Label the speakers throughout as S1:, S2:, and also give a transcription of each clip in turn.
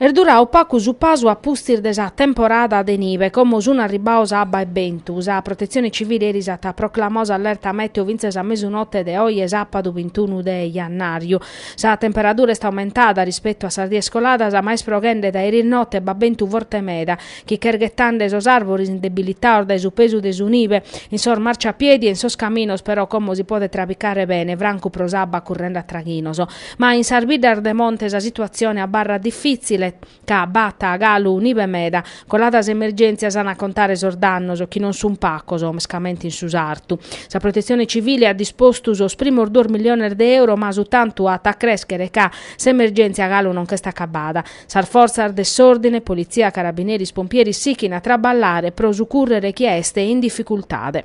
S1: Est durau pacu su pasu a pustis de sa temporada de nibe, como sun arribbaos abba e bentu. Sa Protetzione Civile eris at proclamau s'allerta meteo fintzas a mesunote de oje sàpadu bintunu de jannàriu. Sa temperadura est aumentada rispetu a sas dies coladas, ma est proghende dae eris note b'at bentu forte meda, chi ch'est ghetande sos àrbores indebilitaos dae su pesu de su nibe. In sos marciapiedi e in sos caminos però como si podet trabicare bene, francu pro s'abba currende a traghinos. Ma in sas biddas de monte sa situatzione abarrat difìtzile, ca b'at galu nibe meda. Colada s'emergèntzia s'an a contare sos dannos, chi non sunt pacos, mescamente in su sartu. Sa Protetzione Civile at dispostu sos primos duos milliones de euro, ma su tantu at a crèschere ca s'emergèntzia galu non nch'est acabada. Sas fortzas de s'òrdine, politzia, carabineris, pompieris, sichin a traballare pro sucùrrere chie est in dificultade.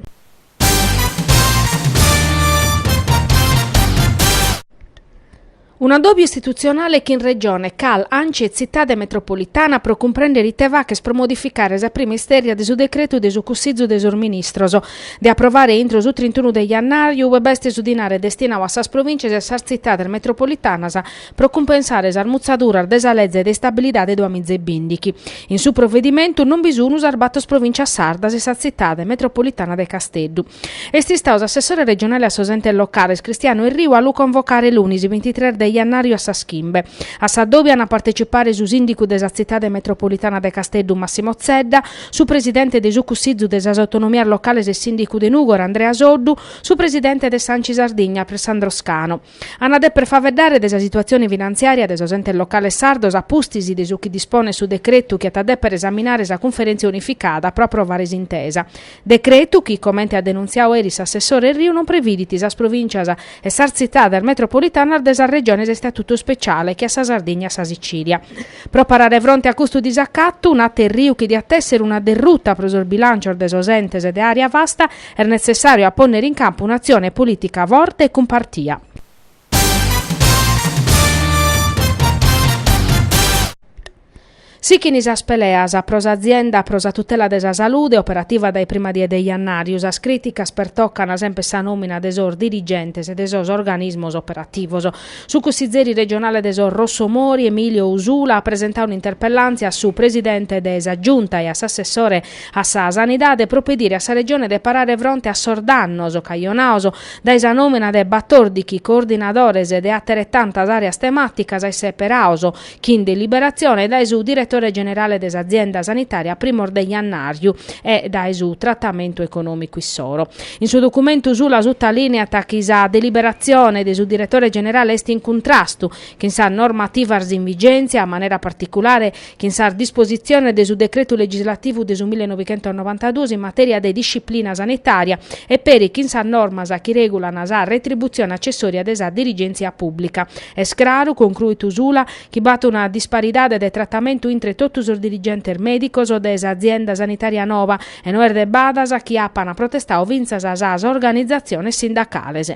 S1: Un'addòbiu istitutzionale chin Regione, Cal, Anci e Tzitade Metropolitana pro cumprèndere ite fàghere pro modificare sa prima istèrria de su decretu de su Cussizu de sos Ministros de aprovare intro su trintunu de jannàriu ue b'est su dinare destinadu a sas provìntzias e a sas tzitades metropolitanas pro cumpensare sas mutzaduras de sa leze de istabilidade duamiza e bìndichi. In su provedimentu non bi sunu sas bator provìntzias sardas e sa tzitade metropolitana de Casteddu. Est istadu s'assessore regionale a sos entes locales Cristiano Erriu a lu convocare lunis bintitres de jannàriu a sas chimbe. A s'addòbiu an a partecipare su sìndicu de sa tzitade metropolitana de Casteddu Massimo Zedda, su presidente de su Cussizu de sas autonomias locales e sìndicu de Nùgoro Andrea Soddu, su presidente de s'Anci Sardigna Sandro Scano. An a dèpere faeddare de sa situatzione finantziària de sos entes locales sardos a pustis de su chi disponet su decretu chi at a dèpere esaminare sa Cunferèntzia Unificada pro aprovare s'intesa. Decretu chi, comente at denuntziadu eris s'assessore Erriu, non previdit sas provìntzias e sas tzitades metropolitanas de sas regiones a istatutu speciale che a sa Sardigna e a sa Sicìlia. Pro parare fronte a custu disacatu, nat Erriu chi diat èssere una derruta pro sos bilàncios de sos entes de àrea vasta, Est netzessàriu a pònnere in campu un'atzione polìtica forte e cumpartia. Sichin sas peleas pro s'azienda pro sa tutela de sa salude operativa dae prima die de jannàriu. Sas crìticas pertocan semper sa nòmina de sos dirigentes de sos organismos operativos. Su cussizeri regionale de sos Rossomori, Emilio Usula, at presentadu un'interpellàntzia a su presidente de sa Giunta e a s'assessore a sa Sanidade pro pedire a sa Regione de parare fronte a sos dannos cajonados dae sa nòmina de batòrdichi coordinadores de ateretantas àreas temàticas isseperados chin deliberatzione dae su diretore generale de s'azienda sanitària a primos de jannàriu e dae su tratamentu econòmicu issoro. In su documentu Usula sutalìneat chi sa deliberatzione de su diretore generale est in cuntrastu chin sas normativas in vigèntzia, a manera particulare Chin sas dispositziones de su decretu legislativu de su millenovichentosnovantaduos in matèria de disciplina sanitària e peri chin sas normas chi règulan sa retributzione accessòria de sa dirigèntzia pùblica. Est craru, concruit Usula, chi b'at una disparidade de tratamentu intre totu sos dirigentes mèdicos de s'azienda sanitària nova e no est de badas chi apan protestadu fintzas sas organizatziones sindacales.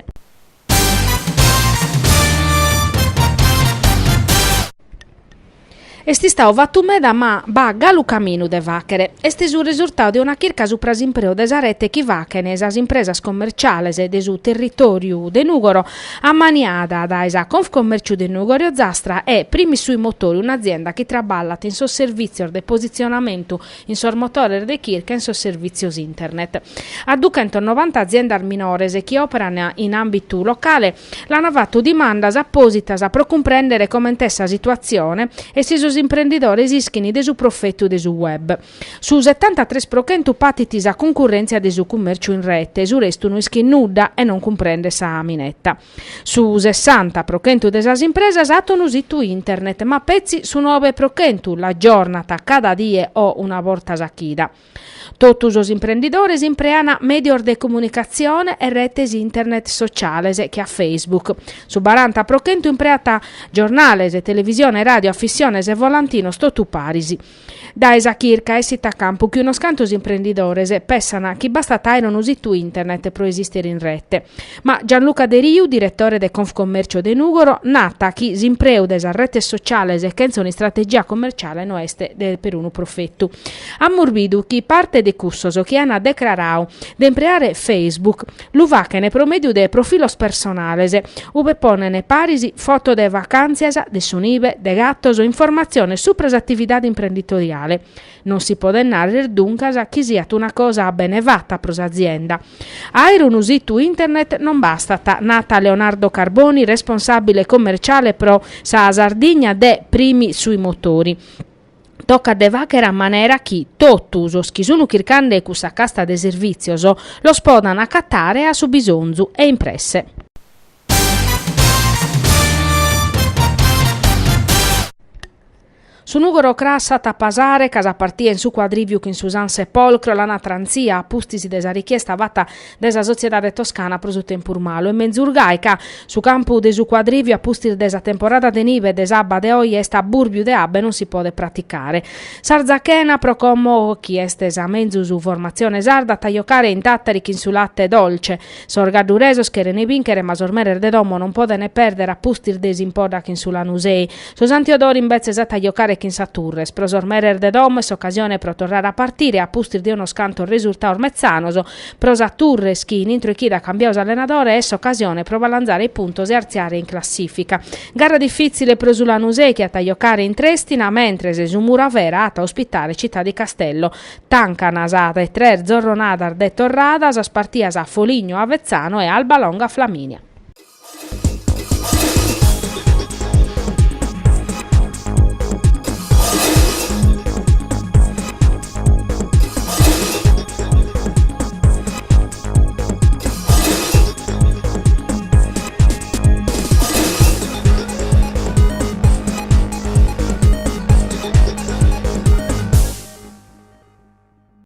S1: Est istadu fatu meda ma b'at galu caminu de fàghere. Est su resurtadu de una chirca supra s'impreu de sa rete chi faghen sas impresas commerciales de su territòriu de Nùgoro, ammaniada dae sa Confcommerciu de Nùgoro e Ozastra e Primis Sui Motori, un'azienda chi traballat in sos servìtzios de positzionamentu in sos motores de chirca e in sos servìtzios internet. A duchentosnovanta aziendas minores chi òperan in àmbitu locale l'ant fatu dimandas apòsitas pro cumprèndere comente est sa situatzione e si sos imprendidores ischin de su profetu de su web. Su setantatres pro chentu patit sa cuncurrèntzia de su cummèrciu in rete, su restu no ischit nudda e non cumprendet sa mineta. Su sessanta pro chentu de sas impresas at unu situ internet, ma petzi su nobe pro chentu l'agiornat cada die o una borta sa chida. Totu sos imprendidores imprean mèdios de comunicatzione e retes internet sociales che a Facebook. Su baranta pro chentu impreat giornales, televisione, ràdio, afissiones e volantinos totu paris. Dae sa chirca essit a campu chi unos cantos imprendidores pessan chi bastat àere unu situ internet pro esìstere in rete. Ma Gianluca Deriu, diretore de Confcommercio de Nùgoro, nat chi s'impreu de sas retes sociales chentza un'istrategia commerciale no est de perunu profetu. Amus bidu chi parte de cussos chi ant decraradu de impreare Facebook lu faghen pro mèdiu de profilos personales, ue ponen paris foto de vacàntzias, de su nibe, de gatos, informatziones. informatziones supra s'atividade imprenditoriale. Non si podet nàrrere duncas chi siat una cosa bene fata pro s'azienda. A àere unu situ internet non bastat, nat Leonardo Carboni, responsàbile commerciale pro sa Sardigna de Primi sui Motori. Tocat de fàghere a manera chi totu sos chi sunt chirchende cussa casta de servìtzios los podant acatare a su bisonzu e in presse. Su Nùgoro cras at a pasare ca sa partia in su cuadrìviu chin su San Sepolcro l'ant trantzia a pustis de sa richiesta fata de sa sotziedade toscana pro su tempus malu e menzus gai ca su campu de su cuadrìviu a pustis de sa temporada de nibe e de s'abba de oje est a bùrbiu de abba e non si podet praticare. S'Arzachena pro como chi est sa menzus formatzione sarda at a jocare in Tàtari chin su Latte Dolce. Sos gadduresos cherent bìnchere ma sos meres de domo non podent pèrdere a pustis de s'impodda chin su Lanusei. Su San Teodoro imbetzes at a jocare chin sa Turres. Pro sos meres de domo est s'ocasione pro torrare a partire a pustis de unos cantos resurtados metzanos. Pro sa Turres, chi in intro 'e chida at cambiadu s'allenadore, est s'ocasione pro balanzare puntos e artziare in classifica. Gara difitzile pro su Lanusei chi at a jocare in Trestina, mentres su Muravera at a ospitare Città di Castello. Tancan sa de tres zorronadas de torrada sas partias Foligno-Avezzano e Albalonga-Flaminia.